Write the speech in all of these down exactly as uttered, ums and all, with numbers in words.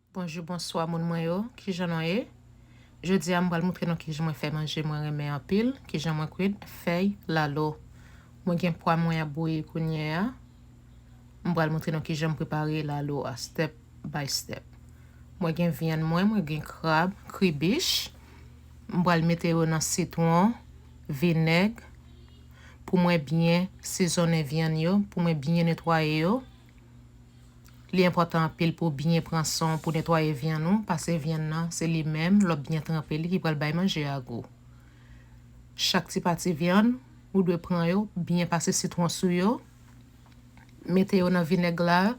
Bonjou, bonswa moun mwen yo, kijan nou ye? Jodi a m pral moutre nou kijan mwen fè manje mwen renmen anpil, kijan mwen kwit fèy lalo. Mwen gen pwa mwen ap bouyi kounye a. M pral moutre nou kijan m prepare lalo a step by step. Mwen gen vyann mwen, mwen gen krab, kribich. M pral mete yo nan sitwon, vinèg, pou mwen byen sezonnen vyann yo, pou mwen byen netwaye yo. Li enpòtan anpil pou w byen pran swen w pou netwaye vyann ou, paske vyann nan, se li menm, lè w byen tranpe li, ki pral bay manje a gou. Chak ti pati vyann, ou dwe pran yo, byen pase sitwon sou yo, mete yo nan vinèg la,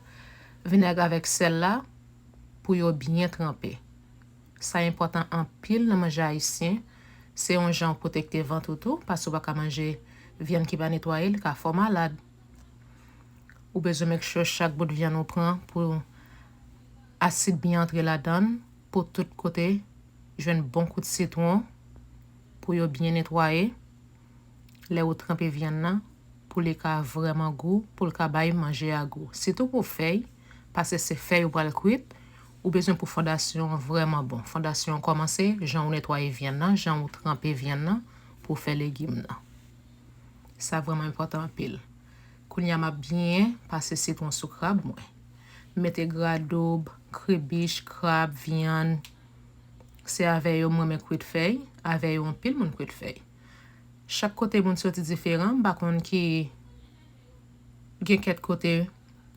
vinèg avèk sèl la, pou yo byen tranpe. Sa enpòtan anpil nan manje ayisyen. Se yon jan w pwotekte vant ou tou, paske w pa ka manje vyann ki pa netwaye, li ka fè w malad. Ou bezwen make sure chak bout vyann ou pran pou asid byen antre ladan l, pou tout kote jwenn bon kout sitwon, pou yo byen netwaye. Lè ou tranpe vyann nan, pou li ka vrèman gou, pou l ka bay manje a gou. Sitou pou fèy, paske se fèy ou pral kwit, ou bezwen pou fondasyon an vrèman bon. Fondasyon an kòmanse jan ou netwaye vyann nan, jan ou tranpe vyann nan, pou w fè legim nan. Sa vrèman enpòtan anpil. Kounye a m ap byen pase sitwon sou krab mwen. M mete gradoub, kribich, krab, vyann. Se avè yo m renmen kwit fèy, avè yo anpil moun kwit fèy. Chak kote moun soti diferan, m pa konn ki, gen kèk kote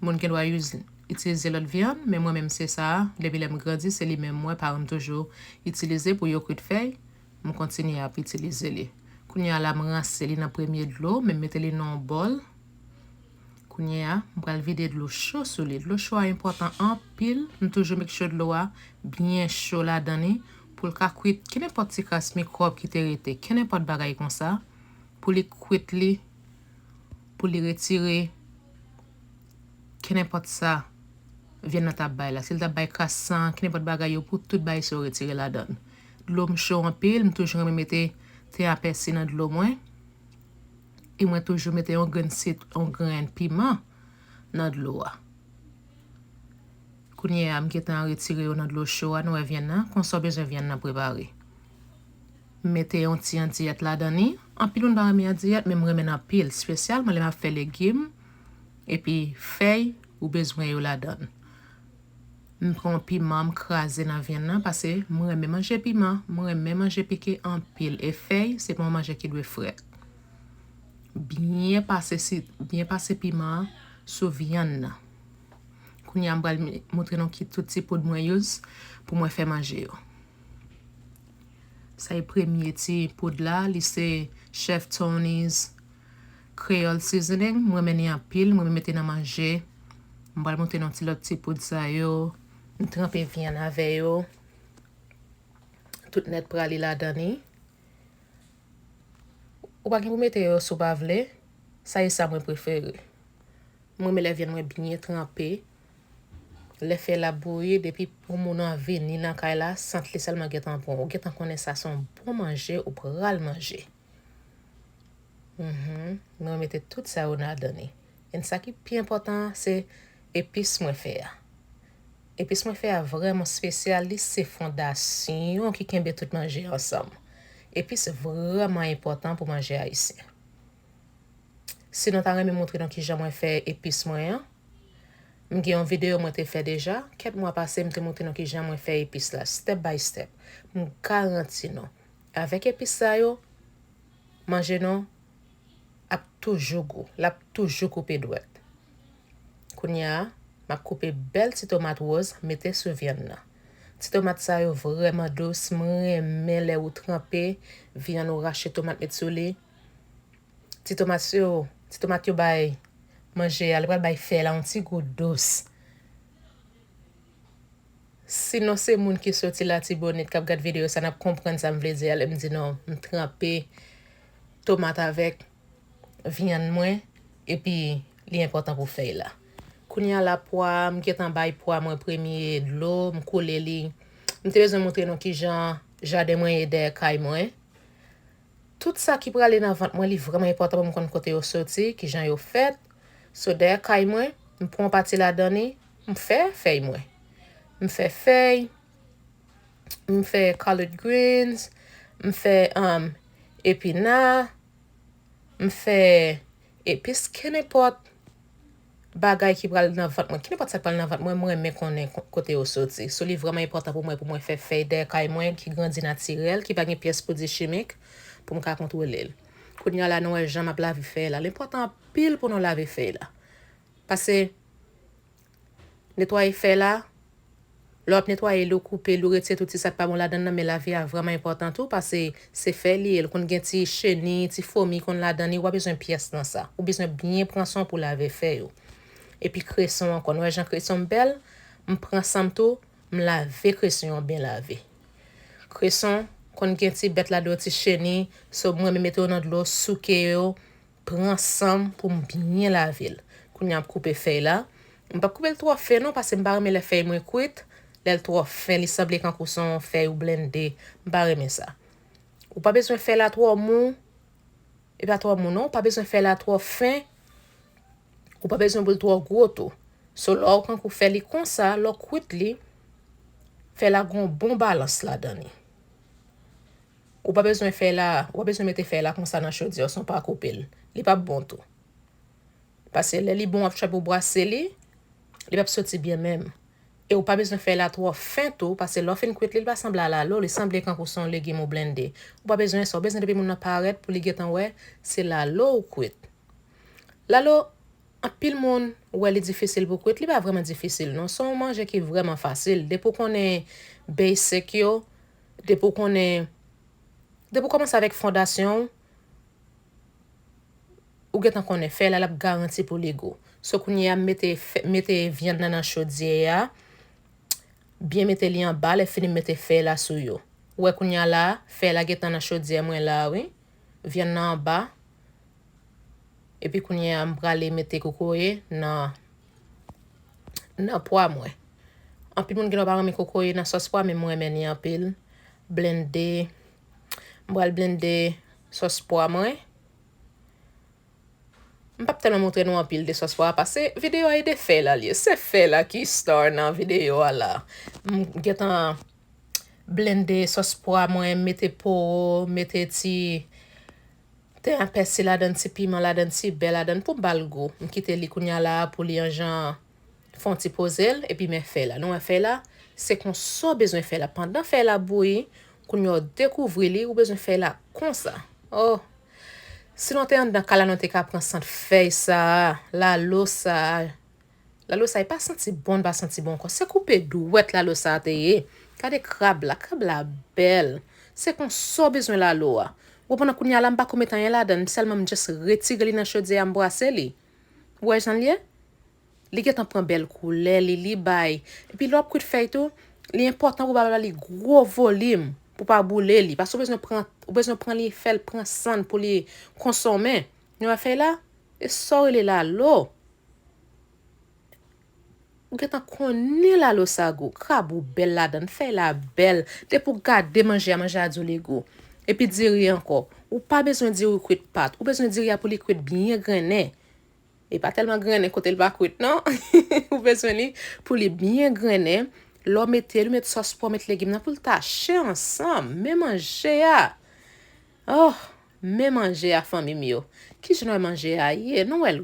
moun gen dwa use, itilize lòt vyann, men mwen menm se sa, depi lè m grandi, se li menm mwen, paran m toujou itilize pou yo kwit fèy, m kontinye ap itilize li. Kounye a la, m ranse li nan premye dlo, men m mete li nan yon bòl. Kounye a, m pral vide dlo cho sou li. Dlo cho a enpòtan anpil. M toujou make sure dlo a byen cho ladan li pou l ka kwit kenenpòt ti kras mikwòb ki te rete, kenenpòt bagay konsa, pou li kwit li, pou li retire kenenpòt sa vyann nan t ap bay la. Si l t ap bay kras san, kenenpòt bagay yo, pou tout bagay sa yo retire ladan l. Dlo m cho anpil, m toujou renmen mete ten a pèsi nan dlo mwen. E mwen toujou mete yon grenn sit-, yon grenn piman nan dlo a. Kounye a, m gentan retire yo nan dlo cho a, nou wè vyann nan, konsa w bezwen vyann nan prepare. M mete yon ti andiyèt ladan li. Anpil moun pa renmen andiyèt, men m renmen l anpil, espesyalman lè m ap fè legim, epi fèy, ou bezwen yo ladan l. M pran yon piman, m kraze nan vyann nan, paske m renmen manje piman, m renmen manje pike anpil, e fèy, se pa yon manje ki dwe frèt. Byen pase si-, byen pase piman an sou vyann nan. Kounye a, m pral mi-, moutre nou ki tout ti poud mwen use pou mwen fè manje yo. Sa e premye ti poud la, li se Chef Tony's Creole Seasoning. M renmen li anpil, m renmen mete nan manje. M pral moutre nou ti lòt ti poud sa yo. M tranpe vyann avè yo. Tout nèt prale ladan li. Ou pa gen pou mete yo si w pa vle. Sa e sa mwen prefere. M renmen lè vyann mwen byen tranpe. Lè fèy la bouyi, depi yon moun anvi ni nan kay la, sant li sèlman gentan bon. Ou gentan konnen sa se yon bon manje ou pral manje. Mhm. Mwen mete tout sa yo ladan li. And sa ki pi enpòtan an, se epis mwen fè a. Epis mwen fè a vrèman espesyal, li se fondasyon ki kenbe tout manje ansanm. Epis vrèman enpòtan pou manje ayisyen. Si nou ta renmen moutre nou kijan mwen fè epis mwen an, m gen yon videyo mwen te fè deja, kèk mwa pase m te moutre nou kijan mwen fè epis la, step by step. M garanti nou, avèk epis sa yo, manje nou ap toujou gou, l ap toujou koupe dwèt. Kounye a, m ap koupe bèl ti tomat wòz, mete sou vyann nan. Ti tomat sa yo vrèman dous, m renmen lè ou tranpe vyann ou rache tomat met sou li. Ti tomat yo, ti tomat yo bay manje a, li pral bay fèy la yon ti gou dous. Si nou se moun ki soti Latibonit k ap gad videyo sa, n ap konprann sa m vle di a lè m di nou m tranpe tomat avèk vyann mwen, epi li enpòtan pou fèy la. Kounye a la pwa, m gentan bay pwa mwen premye dlo, m koule li. M te bezwen moutre nou kijan jaden mwen ye dèyè kay mwen. Tout sa ki prale nan vant mwen, li vrèman enpòtan pou m konn kote yo soti, kijan yo fèt. So, dèyè kay mwen, m pran yon pati ladan li, m fè fèy mwen. m fè fèy, m fè collard greens, m fè, um, epina, m fè epis, kenenpòt bagay ki pral nan vant mwen, kenenpòt sa k pral nan vant mwen, mwen renmen konnen ko-, kote yo soti. So, li vrèman enpòtan pou mwen, pou mwen fè fèy dèyè kay mwen ki grandi natirèl, ki pa gen pyès pwodui chimik, pou m ka kontwole l. Kounye a la, nou wè jan m ap lave fèy la. Li enpòtan anpil pou nou lave fèy la. Pase, netwaye fèy la, lè w ap netwaye l, ou koupe l, ou retire tout ti sa k pa bon ladan l nan, men lave a vrèman enpòtan tou, pase se fèy li ye, l konn gen ti cheni, ti fomi konn ladan li, ou pa bezwen pyès nan sa. Ou bezwen byen pran swen w pou lave fèy ou. Epi kreson ankò, nou wè jan kreson m bèl, m pran san m tou, m lave kreson an byen lave. Kreson konn gen ti bèt ladan yo, ti cheni, so mwen menm mete yo nan dlo, souke yo, pran san m pou m byen lave l. Kounye a m ap koupe fèy la. M p ap koupe l twò fen non, pase m pa renmen lè fèy mwen kwit. Lè l twò fen, li sanble kankou se yon fèy ou blende. M pa renmen sa. Ou pa bezwen fèy la twò mou. E pa twò mou non, ou pa bezwen fèy la twò fen. Ou pa bezwen pou l twò gwo tou. So, lè w kankou fè li konsa, lè w kwit li, fèy la gen yon bon balans ladan li. Ou pa bezwen fèy la, ou pa bezwen mete fèy la konsa nan chodyè san w pa koupe l. Li p ap bon tou. Pase lè li bon, w ap try pou w brase li, li p ap soti byen menm. E ou pa bezwen fèy la twò fen tou, pase lè w fin kwit li, li pa sanble a lalo, li sanble kankou se yon legim ou blende. Ou pa bezwen sa, ou bezwen depi moun nan parèt pou li gentan wè se lalo ou kwit. Lalo, anpil moun wè li difisil pou kwit, li pa vrèman difisil non. Se yon manje ki vrèman fasil. Depi w konnen basic yo, depi w konnen, depi w kòmanse avèk fondasyon w, ou gentan konnen fèy la, l ap garanti pou li gou. So, kounye a, m mete fè-, mete vyann nan nan chodyè a, byen mete li anba, lè fini m mete fèy la sou yo. Ou wè kounye a la, fèy la gentan nan chodyè mwen la, wi. Vyann nan anba. Epi kounye a, m prale mete kokoye nan, nan pwa mwen. Anpil moun gen dwa pa renmen kokoye nan sòs pwa, men mwen renmen li anpil. Blende. M pral blende sòs pwa mwen. M p ap tèlman montre nou anpil de sòs pwa, pase videyo a e de fèy la li ye. Se fèy la ki star nan videyo a la. M gentan blende sòs pwa mwen, mete powo, mete ti ten a pèsi ladan, ti piman ladan, ti bè ladan pou m ba l gou. M kite li kounye a la pou li yon jan fè yon ti poze l, epi men fèy la. Nou wè fèy la, se konsa w bezwen fèy la. Pandan fèy la bouyi, kounye a w dekouvri li, ou bezwen fèy la konsa. Oh! Si nou te anndan kay la, nou te ka pran sant fèy sa a, lalo sa a. Lalo sa a, li pa santi bon, li pa santi bon ankò. Se koupe dwèt lalo sa a te ye. Gade krab la, krab la bèl. Se konsa w bezwen lalo a. Ou pandan kounye a la, m pa ko met anyen ladan l, sèlman m just retire li nan chodyè a, m brase li. Ou wè jan l ye? Li gentan pran bèl koulè li, li bay. Epi lè w ap kwit fèy tou, li enpòtan pou w pa ba li gwo volim, pou w pa boule li. Paske ou bezwen pran, ou bezwen pran li, fè l pran sann pou li konsonmen. Nou wè fèy la? E sa w rele lalo. Ou gentan konnen lalo sa gou. Krab ou bèl ladan l, fèy la bèl. Depi w gade manje a, manje a di w li gou. Epi diri ankò. Ou pa bezwen diri kwit pat. Ou bezwen diri a pou li kwit byen grennen. E pa tèlman grennen kote l pa kwit, non. Ou bezwen li pou li byen grennen. Lè w mete l, ou met sòs pwa, ou met legim nan pou l tache ansanm. Men manje a. Oh, men manje a, fanmi m yo. Kijan nou wè manje a ye? Nou wè l